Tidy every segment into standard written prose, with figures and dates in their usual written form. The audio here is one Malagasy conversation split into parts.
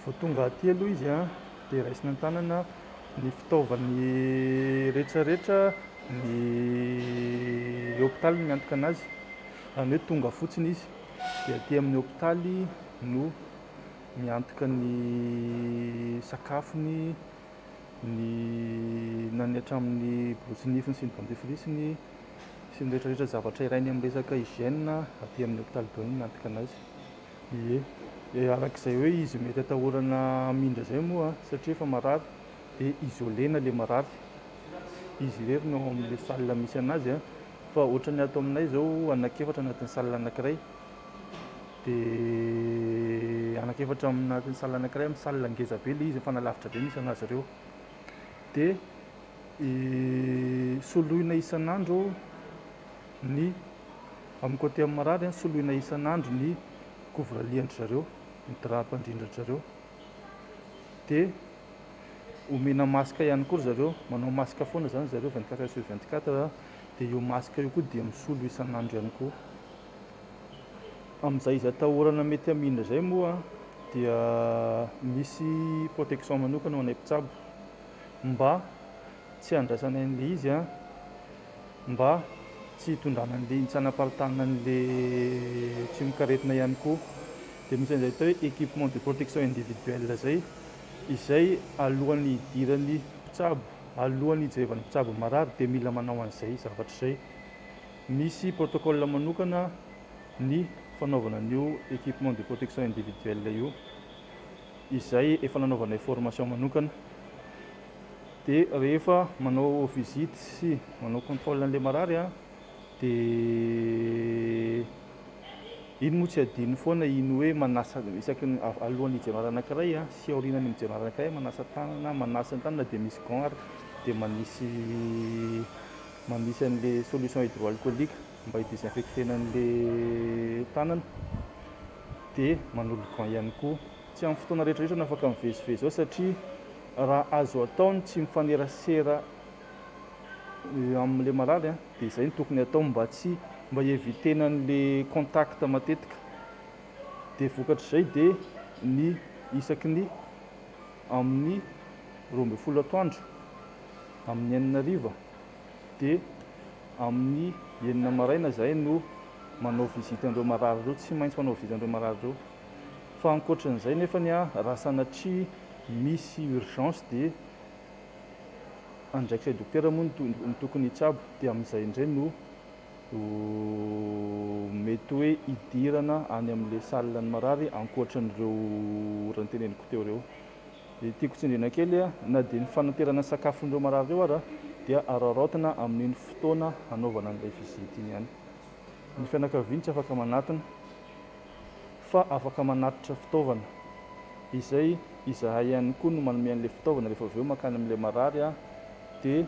Vao tonga aty aloha izy dia raisina an-tanana ny fitaovany rehetrarehetra, ny hopitaly no miantoka anazy. Izany hoe tonga fotsiny izy dia aty amin'ny hopitaly no miantoka ny sakafony, ny na ny hatramin'ny borosy nifiny sy ny dentifrice-ny sy ny rehetrarehetra zavatra ilainy amin'ny resaka hygiène aty amin'ny hopitaly daholo no miantoka anazy. Ie, araka izay hoe izy mety atahorana hamindra izay moa satria efa marary dia isoler-na ilay marary, izy irery no ao amin'ilay salle misy anazy fa ohatran'ny ato aminay izao anankiefatra anatin'ny salle anankiray dia anankiefatra anatin'ny salle anankiray amin'ny salle ngeza be ilay izy mifanalavitra be misy anazy ireo dia soloina isan'andro ny amin'ny côté amin'ny marary an, soloina isan'andro ny couvre lit an-dry zareo, ny drap an-drindra-dry zareo dia omena masque ihany koa ry zareo, manao masque foana izany zareo 24 heures sur 24 dia io masque io koa dia misolo isan'andro ihany koa. Amin'izay izy atahorana mety hamindra izay moa dia misy protection manokana ho anay mpitsabo mba tsy handraisanay an'ilay izy mba tsy hitondrana an'ilay, tsy hanaparitahana an'ilay tsimokaretina ihany koa. Dia misy an'izay atao hoe équipement de protection individuelle izay, izay alohan'ny hidiran'ny mpitsabo, alohan'ny hijerevan'ny mpitsabo marary dia mila manao an'izay zavatra izay. Misy protocole manokana ny fanaovana an'io équipement de protection individuelle io, izay efa nanaovanay formation manokana. Dia rehefa manao visite sy manao contrôle an'ilay marary dia iny moa tsy adino foana iny hoe manasa isaky ny alohan'ny hijery marary anankiray sy aorianan'ny mijery marary anankiray manasa tanana, manasa ny tanana dia misy gant ary dia manisy manisy an'ilay solution hydroalcoolique mba hi-désinfecter-na an'ilay tanana dia manolo gant ihany koa. Tsy amin'ny fotoana rehetra rehetra no afaka mivezivezy ao satria raha azo atao ny tsy mifanerasera amin'ilay marary dia izay no tokony atao mba tsy mba hi-éviter-na an'ilay contact matetika. Dia vokatr'izay dia ny isaky ny amin'ny 12 atoandro, amin'ny 6 hariva dia amin'ny 6 maraina izahay no manao visite an'ireo marary ireo, tsy maintsy manao visite an'ireo marary ireo. Fa ankoatran'izay nefany raha sanatria misy urgence dia andraikitray dokotera moa no tokony hitsabo dia amin'izay indray no mety hoe hidirana any amin'ilay salle ny marary ankoatran'ireo ora noteneniko teo ireo. Dia tiako tsindriana kely na dia ny fanaterana sakafon'ireo marary ireo ara dia araraotina amin'iny fotoana hanaovana an'ilay visite iny ihany. Ny fianakaviany tsy afaka manatona fa afaka manatitra fitaovana izay izahay ihany koa no manome an'ilay fitaovana rehefa avy eo mankany amin'ilay marary dia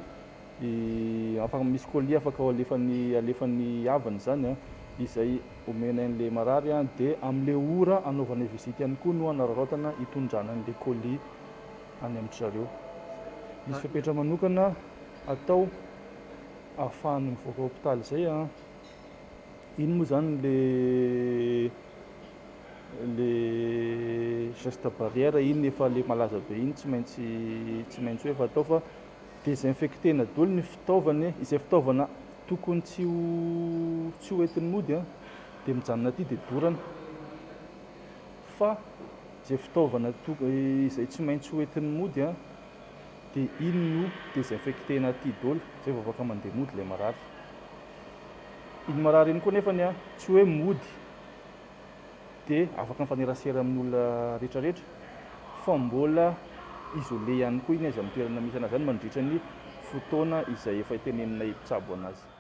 afaka misy colis afaka alefan'ny alefan'ny havany izany izay omenay an'ilay marary dia amin'ilay ora anaovanay visite ihany koa no anararaotana hitondrana an'ilay colis any amin-dry zareo. Misy fepetra manokana atao ahafahany mivoaka hopitaly izay. Iny moa izany le le geste barrière iny efa le malaza be iny tsy maintsy tsy maintsy hoe efa atao fa désinfecter-na daholo ny fitaovana izay fitaovana tokony tsy ho tsy ho entiny mody an dia mijanona aty dia dorana fa izay fitaovana izay tsy maintsy ho entiny mody an dia iny no désinfecter-na aty daholo zay vao afaka mandeha mody ilay marary. Iny marary iny koa nefany an tsy hoe mody dia afaka mifanerasera amin'ny olona rehetra rehetra fa mbola isolé ihany koa iny aiza amin'ny toerana misy anazy any mandritra ny fotoana izay efa iteneninay mpitsabo anazy.